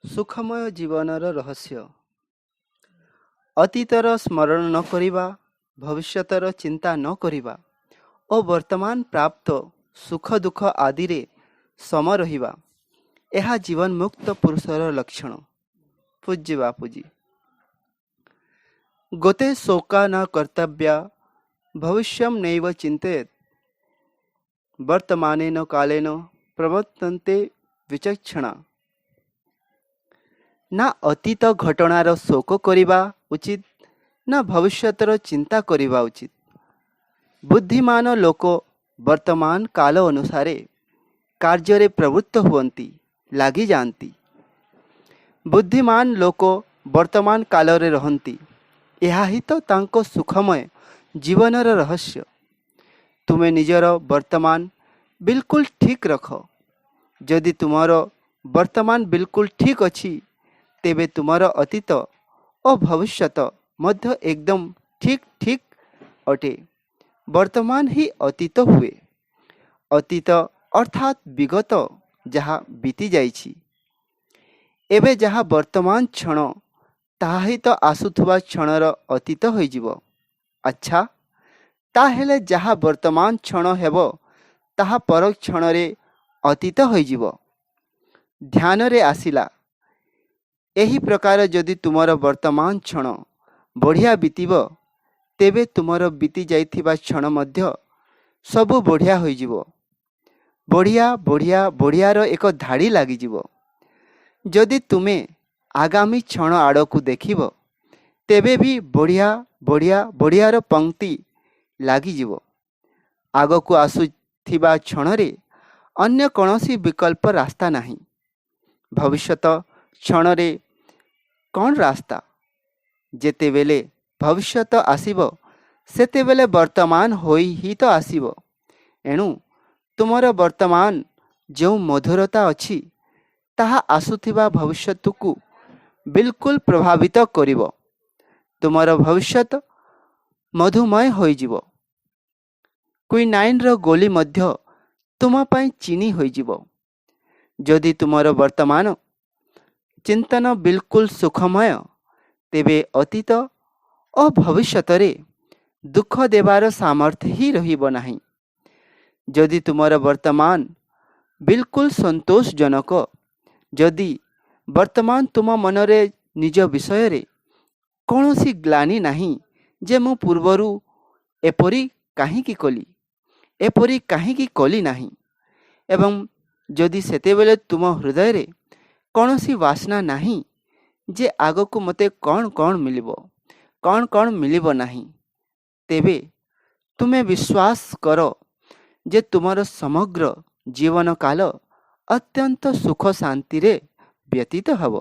ସୁଖମୟ ଜୀବନର ରହସ୍ୟ। ଅତୀତର ସ୍ମରଣ ନ କରିବା, ଭବିଷ୍ୟତର ଚିନ୍ତା ନ କରିବା ଓ ବର୍ତ୍ତମାନ ପ୍ରାପ୍ତ ସୁଖ ଦୁଃଖ ଆଦିରେ ସମ ରହିବା, ଏହା ଜୀବନ୍ମୁକ୍ତ ପୁରୁଷର ଲକ୍ଷଣ। ପୂଜ୍ୟ ବାପୁଜୀ। ଗତେ ଶୋକା ନ କର୍ତ୍ତବ୍ୟା, ଭବିଷ୍ୟମ ନୈବ ଚିନ୍ତୟେତ୍, ବର୍ତ୍ତମାନେନ କାଲେନ ପ୍ରବର୍ତ୍ତନ୍ତେ ବିଚକ୍ଷଣା। ନା ଅତୀତ ଘଟଣାର ଶୋକ କରିବା ଉଚିତ, ନା ଭବିଷ୍ୟତର ଚିନ୍ତା କରିବା ଉଚିତ। ବୁଦ୍ଧିମାନ ଲୋକ ବର୍ତ୍ତମାନ କାଳ ଅନୁସାରେ କାର୍ଯ୍ୟରେ ପ୍ରବୃତ୍ତ ହୁଅନ୍ତି, ଲାଗିଯାଆନ୍ତି। ବୁଦ୍ଧିମାନ ଲୋକ ବର୍ତ୍ତମାନ କାଳରେ ରହନ୍ତି। ଏହା ହିଁ ତ ତାଙ୍କ ସୁଖମୟ ଜୀବନର ରହସ୍ୟ। ତୁମେ ନିଜର ବର୍ତ୍ତମାନ ବିଲକୁଲ ଠିକ୍ ରଖ। ଯଦି ତୁମର ବର୍ତ୍ତମାନ ବିଲକୁଲ ଠିକ୍ ଅଛି, ତେବେ ତୁମର ଅତୀତ ଓ ଭବିଷ୍ୟତ ମଧ୍ୟ ଏକଦମ ଠିକ୍ ଠିକ୍ ଅଟେ। ବର୍ତ୍ତମାନ ହିଁ ଅତୀତ ହୁଏ। ଅତୀତ ଅର୍ଥାତ୍ ବିଗତ, ଯାହା ବିତି ଯାଇଛି। ଏବେ ଯାହା ବର୍ତ୍ତମାନ କ୍ଷଣ, ତାହା ହିଁ ତ ଆସୁଥିବା କ୍ଷଣର ଅତୀତ ହୋଇଯିବ। ଆଚ୍ଛା, ତାହେଲେ ଯାହା ବର୍ତ୍ତମାନ କ୍ଷଣ ହେବ, ତାହା ପରକ୍ଷଣରେ ଅତୀତ ହୋଇଯିବ। ଧ୍ୟାନରେ ଆସିଲା? ଏହି ପ୍ରକାର ଯଦି ତୁମର ବର୍ତ୍ତମାନ କ୍ଷଣ ବଢ଼ିଆ ବିତିବ, ତେବେ ତୁମର ବିତି ଯାଇଥିବା କ୍ଷଣ ମଧ୍ୟ ସବୁ ବଢ଼ିଆ ହୋଇଯିବ। ବଢ଼ିଆ, ବଢ଼ିଆ, ବଢ଼ିଆର ଏକ ଧାଡ଼ି ଲାଗିଯିବ। ଯଦି ତୁମେ ଆଗାମୀ କ୍ଷଣ ଆଡ଼କୁ ଦେଖିବ, ତେବେ ବି ବଢ଼ିଆ, ବଢ଼ିଆ, ବଢ଼ିଆର ପଙ୍କ୍ତି ଲାଗିଯିବ। ଆଗକୁ ଆସୁଥିବା କ୍ଷଣରେ ଅନ୍ୟ କୌଣସି ବିକଳ୍ପ ରାସ୍ତା ନାହିଁ। ଭବିଷ୍ୟତ କ୍ଷଣରେ କ'ଣ ରାସ୍ତା? ଯେତେବେଳେ ଭବିଷ୍ୟତ ଆସିବ, ସେତେବେଳେ ବର୍ତ୍ତମାନ ହୋଇ ହିଁ ତ ଆସିବ। ଏଣୁ ତୁମର ବର୍ତ୍ତମାନ ଯେଉଁ ମଧୁରତା ଅଛି, ତାହା ଆସୁଥିବା ଭବିଷ୍ୟତକୁ ବିଲକୁଲ ପ୍ରଭାବିତ କରିବ। ତୁମର ଭବିଷ୍ୟତ ମଧୁମୟ ହୋଇଯିବ। କୁଇନାଇନ୍ର ଗୋଲି ମଧ୍ୟ ତୁମ ପାଇଁ ଚିନି ହୋଇଯିବ। ଯଦି ତୁମର ବର୍ତ୍ତମାନ ଚିନ୍ତନ ବିଲକୁଲ ସୁଖମୟ, ତେବେ ଅତୀତ ଓ ଭବିଷ୍ୟତରେ ଦୁଃଖ ଦେବାର ସାମର୍ଥ୍ୟ ହିଁ ରହିବ ନାହିଁ। ଯଦି ତୁମର ବର୍ତ୍ତମାନ ବିଲକୁଲ ସନ୍ତୋଷଜନକ, ଯଦି ବର୍ତ୍ତମାନ ତୁମ ମନରେ ନିଜ ବିଷୟରେ କୌଣସି ଗ୍ଲାନି ନାହିଁ ଯେ ମୁଁ ପୂର୍ବରୁ ଏପରି କାହିଁକି କଲି, ଏପରି କାହିଁକି କଲି ନାହିଁ, ଏବଂ ଯଦି ସେତେବେଳେ ତୁମ ହୃଦୟରେ କୌଣସି ବାସନା ନାହିଁ ଯେ ଆଗକୁ ମୋତେ କ'ଣ କ'ଣ ମିଳିବ, କ'ଣ କ'ଣ ମିଳିବ ନାହିଁ, ତେବେ ତୁମେ ବିଶ୍ୱାସ କର ଯେ ତୁମର ସମଗ୍ର ଜୀବନକାଳ ଅତ୍ୟନ୍ତ ସୁଖ ଶାନ୍ତିରେ ବ୍ୟତୀତ ହେବ।